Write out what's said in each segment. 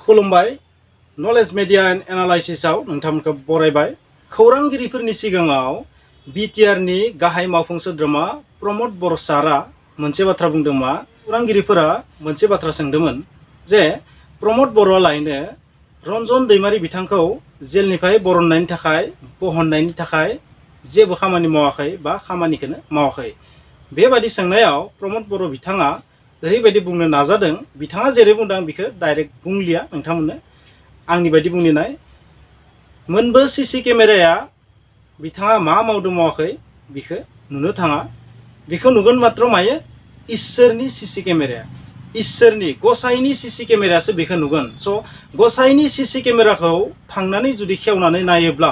खुलुमबाय knowledge media and एनालाइसिसआव नोंथांमोनखौ बरायबाय। खौरांगिरिफोरनि सिगाङाव बिटिआरनि गाहाय मावफुं सोद्रोमा प्रमद बर' सारा मोनसे बाथ्रा बुंदोंमा। खौरांगिरिफोरा मोनसे बाथ्रा सोंदोंमोन जे प्रमद बर'आ लायनो रन्जन दैमारि बिथांखौ जेलनिफ्राय बहननायनि थाखाय जेबो खामानि मावाखै बा खामानिखौनो मावाखै। बेबादि सोंनायाव प्रमद बर' बिथाङा ओरैबायदि बुंनो नाजादों, बिथाङा जेरै बुंदों बेखौ डाइरेक्ट बुंलिया नोंथांमोननो, आंनि बायदि बुंनाय मोनबो सीसी केमेराया बिथाङा मा मावदों मावाखै बेखौ नुनो थाङा। बेखौ नुगोन मात्र मायो इसोरनि सीसी केमेराया, इसोरनि गसाइनि सीसी केमेरायासो बेखौ नुगोन। स' गसाइनि सीसी केमेराखौ थांनानै जुदि खेवनानै नायोब्ला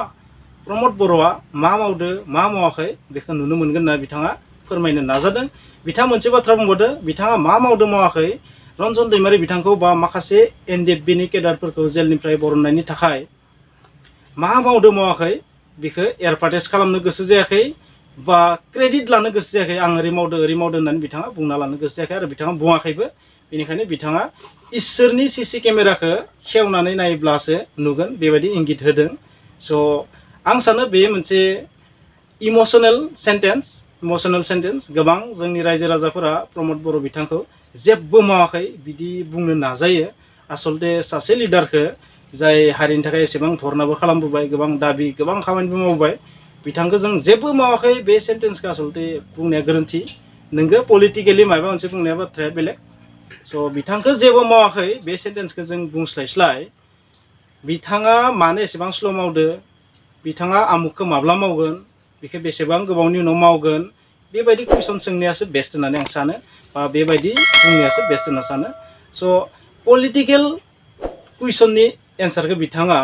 प्रमद बर'आ मा मावदो मा मावाखै बेखौ नुनो मोनगोन होनना बिथाङा फोरमायनो नाजादों। बिथाङा मोनसे बाथ्रा बुंबावदों, बिथाङा मा मावदों मावाखै रन्जन दैमारि बिथांखौ बा माखासे एनडिएफबिनि केडारफोरखौ जेलनिफ्राय बरननायनि थाखाय मा मावदों मावाखै बेखौ एडभार्टाइज खालामनो गोसो जायाखै बा क्रेडिट लानो गोसो जायाखै। आं ओरै मावदों होननानै बिथाङा बुंना लानो गोसो जायाखै आरो बिथाङा बुङाखैबो। बेनिखायनो बिथाङा इसोरनि सीसी केमेराखौ खेवनानै नायोब्लासो नुगोन बेबायदि इंगित होदों। स' आं सानो बे मोनसे इमोसनेल सेन्टेन्स। गोबां जोंनि रायजो राजाफोरा प्रमद बर' बिथांखौ जेबो मावाखै बिदि बुंनो नाजायो। आसलते सासे लिडारखौ जाय हारिनि थाखाय एसेबां धरनाबो खालामबोबाय, गोबां दाबि गोबां खामानिबो मावबाय, बिथांखौ जों जेबो मावाखै बे सेन्टेन्सखौ आसलते बुंनाया गोरोन्थि। नोंगो पलिटिकेलि माबा मोनसे बुंनाया बाथ्राया बेलेग। स' बिथांखौ जेबो मावाखै बे सेन्टेन्सखौ जों बुंस्लायस्लाय बिथाङा मानो एसेबां स्ल' मावदो, बिथाङा आमुखखौ माब्ला मावगोन, बेखौ बेसेबां गोबावनि उनाव मावगोन, बेबायदि कुइसन सोंनायासो बेस्ट होननानै आं सानो, बा बेबायदि बुंनायासो बेस्ट होनना सानो। स' पलिटिकेल कुइसननि एन्सारखौ बिथाङा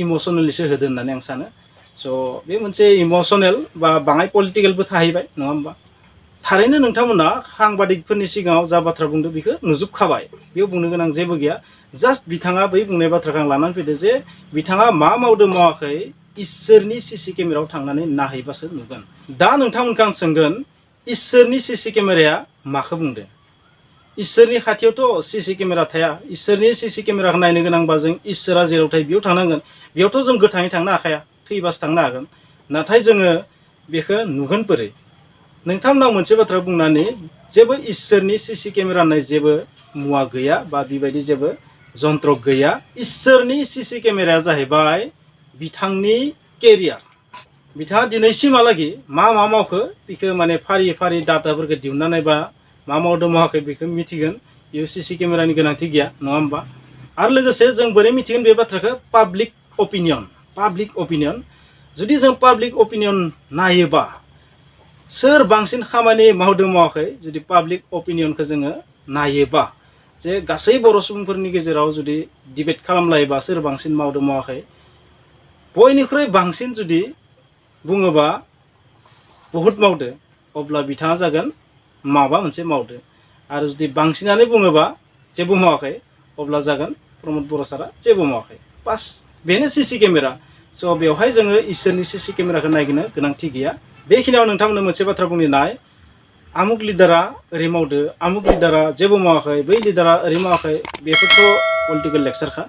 इमोसनेलिसो होदों होननानै आं सानो। स' बे मोनसे इमोसनेल बा बाङाय पलिटिकेलबो थाहैबाय, नङा होमबा? थारैनो नोंथांमोना साংবাদিকफोरनि सिगाङाव जा बाथ्रा बुंदों बेखौ नुजोबखाबाय, बेयाव बुंनो गोनां जेबो गैया। जास्ट बिथाङा बै बुंनाय बाथ्राखौ आं लानानै फैदो जे बिथाङा मा मावदों मावाखै इसोरनि सीसी केमेरायाव थांनानै नायहैबासो नुगोन। दा नोंथांमोनखौ आं सोंगोन, इसोरनि सीसी केमेराया माखौ बुंदों? इसोरनि खाथियावथ' सीसी केमेरा थाया। इसोरनि सीसी केमेराखौ नायनो गोनांबा जों इसोरा जेराव थायो बेयाव थांनांगोन। बेयावथ' जों गोथाङै थांनो हाखाया, थैबासो थांनो हागोन। नाथाय जोङो बेखौ नुगोन बोरै? नोंथांमोनाव मोनसे बाथ्रा बुंनानै, जेबो इसोरनि सीसी केमेरा होननाय जेबो मुवा गैया बा बेबायदि जेबो जन्त्र गैया। इसोरनि सीसी केमेराया जाहैबाय बिथांनि केरियार। बिथाङा दिनैसिमहालागै मा मावखो बेखौ माने फारि फारि डाटाफोरखौ दिहुनना नायबा मा मावदों मावाखै बेखौ मिथिगोन। बेयाव सीसी केमेरानि गोनांथि गैया, नङा होमबा? आरो लोगोसे जों बोरै मिथिगोन बे बाथ्राखौ? Public opinion. जुदि जों पाब्लिक अपिनियन नायोबा सोर बांसिन खामानि मावदों मावाखै, जुदि पाब्लिक अपिनियनखौ जोङो नायोबा, जे गासै बर' सुबुंफोरनि गेजेराव जुदि डिबेट खालामलायोबा सोर बांसिन मावदों मावाखै, बयनिख्रुइ बांसिन जुदि बुङोबा बहुद मावदो, अब्ला बिथाङा जागोन माबा मोनसे मावदो। आरो जुदि बांसिनानो बुङोबा जेबो मावाखै, अब्ला जागोन प्रमद बर' सारा जेबो मावाखै। बास बेनो सीसी केमेरा। स' बेवहाय जोङो इसोरनि सीसी केमेराखौ नायगिनो गोनांथि गैया। बेखिनियाव नोंथांमोननो मोनसे बाथ्रा बुंनो नाय, आमुक लिडारा ओरै मावदो, आमुक लिडारा जेबो मावाखै, बै लिडारा ओरै मावाखै, बेफोरथ' पलिटिकेल लेक्सारखा।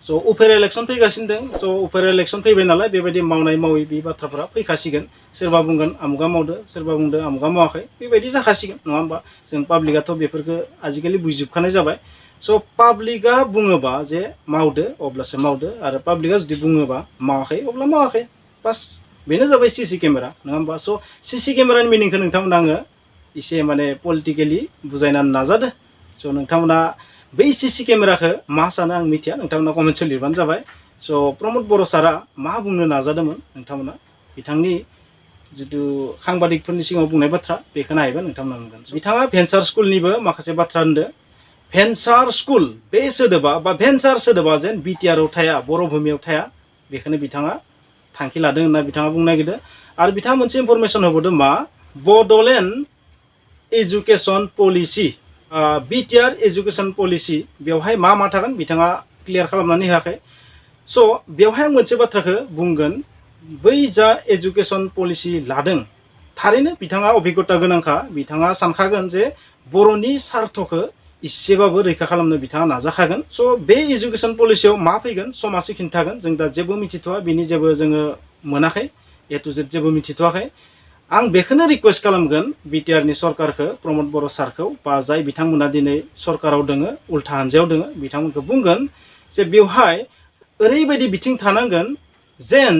स' उफेर इलेक्सन फैगासिनो दं। स' उफेर इलेक्सन फैबाय नालाय बेबायदि मावनाय मावै बे बाथ्राफोरा फैखासिगोन। सोरबा बुंगोन आमुगा मावदो, सोरबा बुंदो आमुगा मावाखै, बेबायदि जाखासिगोन, नङा होमबा? जों पाब्लिकआथ' बेफोरखौ आजिखालि बुजिजोबखानाय जाबाय। स' पाब्लिकआ बुङोबा जे मावदो अब्लासो मावदो, आरो पाब्लिकआ जुदि बुङोबा मावाखै अब्ला मावाखै। बास बेनो जाबाय सीसी केमेरा, नङा होमबा? स' सीसी केमेरानि मिनिंखौ नोंथांमोना आङो एसे माने पलिटिकेलि बुजायनो नाजादो। स' नोंथांमोना बै सीसी केमेराखौ मा सानो आं मिथिया, नोंथांमोना कमेन्टआव लिरबानो जाबाय। स' प्रमद बर' सारा मा बुंनो नाजादोंमोन नोंथांमोना बिथांनि जिथु साংবাদিকफोरनि सिगाङाव बुंनाय बाथ्रा बेखौ नायबा नोंथांमोना नुगोन। बिथाङा भेन्सार स्कुलनिबो माखासे बाथ्रा होनदो। भेन्सार स्कुल बे सोदोबा बा भेन्सार सोदोबा जेन बिटिआरआव थाया, बर' भूमियाव थाया, बेखौनो बिथाङा थांखि लादों होनना बिथाङा बुंनो नागिरदों। आरो बिथाङा मोनसे इनफरमेसन होबावदों मा, Bodoland education policy, BTR education policy, बेवहाय मा थागोन बिथाङा क्लियार खालामनानै होआखै। स' बेवहाय आं मोनसे बाथ्राखौ बुंगोन, बै जा एजुकेसन पलिसि लादों, थारैनो बिथाङा अभिज्ञता गोनांखा। बिथाङा सानखागोन जे बर'नि सार्थखौ इसेबाबो रैखा खालामनो बिथाङा नाजाखागोन। स' बे एजुकेसन पलिसियाव मा फैगोन समाजो खिन्थागोन, जों दा जेबो मिथिथ'वा, बिनि जेबो जोङो मोनाखै, ए टु जेड जेबो मिथिथ'वाखै। आं बेखौनो रिकुवेस्ट खालामगोन बिटिआरनि सरकारखौ, प्रमद बर' सारखौ, बा जाय बिथांमोना दिनै सरकाराव दोङो, उल्था हान्जायाव दोङो, बिथांमोनखौ बुंगोन जे बेवहाय ओरैबायदि बिथिं थानांगोन जेन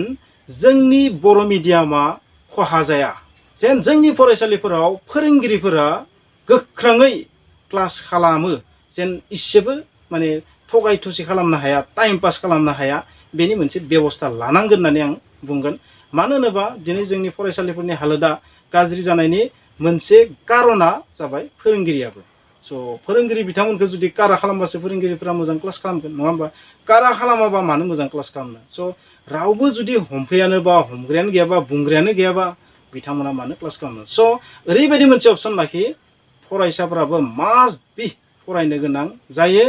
जोंनि बर' मिडियामा खहा जाया, जेन जोंनि फरायसालिफोराव फोरोंगिरिफोरा गोख्रोङै क्लास खालामो, जेन इसेबो माने थगाय थसि खालामनो हाया, टाइम पास खालामनो हाया, बेनि मोनसे बेबस्था लानांगोन होननानै आं बुंगोन। मानो होनोबा दिनै जोंनि फरायसालिफोरनि हालोदा गाज्रि जानायनि मोनसे कारना जाबाय फोरोंगिरियाबो। स' फोरोंगिरि बिथांमोनखौ जुदि कारा खालामबासो फोरोंगिरिफोरा मोजां क्लास खालामगोन, नङा होमबा? कारा खालामाबा मानो मोजां क्लास खालामनो? स' रावबो जुदि हमफैयानो बा हमग्रायानो गैयाबा, बुंग्रायानो गैयाबा, बिथांमोना मानो क्लास खालामनो? स' ओरैबायदि मोनसे अपसन लाखि, फरायसाफोराबो मास्ट बि फरायनो गोनां जायो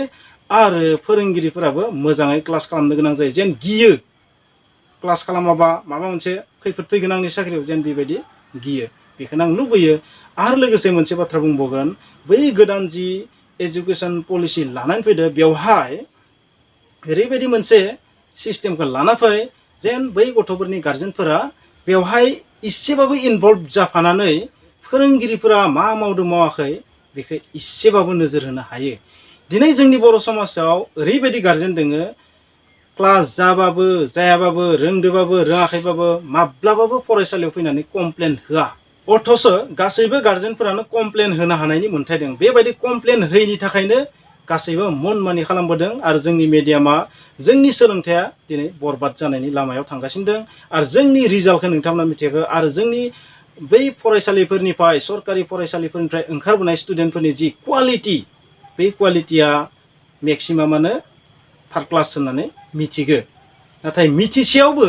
आरो फोरोंगिरिफोराबो मोजाङै क्लास खालामनो गोनां जायो, जेन गियो क्लास खालामाबा माबा मोनसे खैफोद फैगोन आंनि साख्रियाव, जेन बेबायदि गियो, बेखौनो आं लुबैयो। आरो लोगोसे मोनसे बाथ्रा बुंबावगोन, बै गोदान जि एजुकेसन पलिसि लानानै फैदो, बेवहाय ओरैबायदि मोनसे सिस्टेमखौ लाना फै जेन बै गथ'फोरनि गार्जेनफोरा बेवहाय इसेबाबो इनभल्भ जाफानानै फोरोंगिरिफोरा मा मावदों मावाखै बेखौ इसेबाबो नोजोर होनो हायो। दिनै जोंनि बर' समाजाव ओरैबायदि गार्जेन दोङो, क्लास जाबाबो जायाबाबो, रोंदोबाबो रोङाखैबाबो माब्लाबाबो फरायसालियाव फैनानै कमप्लेन होआ, अथ'स' गासैबो गार्जेनफोरानो कमप्लेन होनो हानायनि मोन्थाय दं। बेबायदि कमप्लेन होयैनि थाखायनो गासैबो मन मानि खालामबोदों आरो जोंनि मिडियामा, जोंनि सोलोंथाइया दिनै बरबाद जानायनि लामायाव थांगासिनो दं। आरो जोंनि रिजाल्टखौ नोंथांमोना मिथिगौ, आरो जोंनि बै फरायसालिफोरनिफ्राय, सरकारि फरायसालिफोरनिफ्राय ओंखारबोनाय स्टुडेन्टफोरनि जि क्वालिटि, बे क्वालिटिया मेक्सिमामानो थार्ड क्लास होननानै मिथिगो। नाथाय मिथिसेयावबो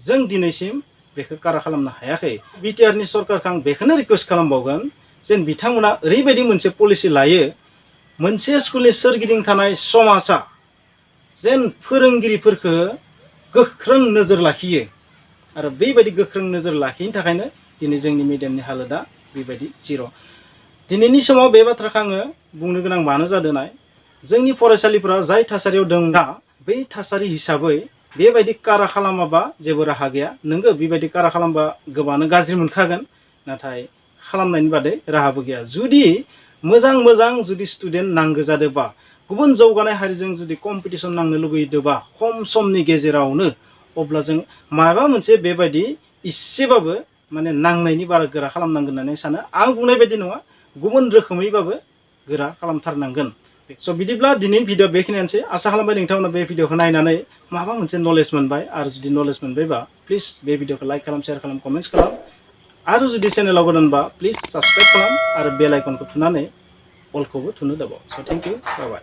जों दिनैसिम बेखौ कारा खालामनो हायाखै। बिटिआरनि सरकारखौ आं बेखौनो रिकुवेस्ट खालामबावगोन जेन बिथांमोना ओरैबायदि मोनसे पलिसि लायो, मोनसे स्कुलनि सोरगिदिं थानाय समाजा जेन फोरोंगिरिफोरखौ गोख्रों नोजोर लाखियो, आरो बेबायदि गोख्रों नोजोर लाखियैनि थाखायनो दिनै जोंनि मिडियामनि हालोदा बेबायदि जिर'। दिनैनि समाव बे बाथ्राखौ आङो बुंनो गोनां मानो जादों नाय, जोंनि फरायसालिफोरा जाय थासारियाव दं दा, बै थासारि हिसाबै बेबायदि कारा खालामाबा जेबो राहा गैया। नोंगौ बेबायदि कारा खालामबा गोबाङानो गाज्रि मोनखागोन, नाथाय खालामनायनि बादै राहाबो गैया। जुदि मोजां मोजां जुदि स्टुडेन्ट नांगौ जादोंबा, गुबुन जौगानाय हारिजों जुदि कम्पिटिसन नांनो लुबैदोंबा खम समनि गेजेरावनो, अब्ला जों माबा मोनसे बेबायदि इसेबाबो माने नांनायनि बारा गोरा खालामनांगोन होननानै सानो। आं बुंनाय बायदि नङा, गुबुन रोखोमैबाबो गोरा खालामथारनांगोन। स' बिदिब्ला दिनैनि भिडिअ बेखिनियानोसै। आसा खालामबाय नोंथांमोना बे भिडिअखौ नायनानै माबा मोनसे नलेज मोनबाय, आरो जुदि नलेज मोनबायबा प्लिज बे भिडिअखौ लाइक खालाम, शेयार खालाम, कमेन्ट्स खालाम, आरो जुदि चेनेलाव गोदानबा प्लिज साबस्क्राइब खालाम आरो बेल आइकनखौ थुनानै अलखौबो थुनो दाबाव। स' थेंक इउ, बाय बाय।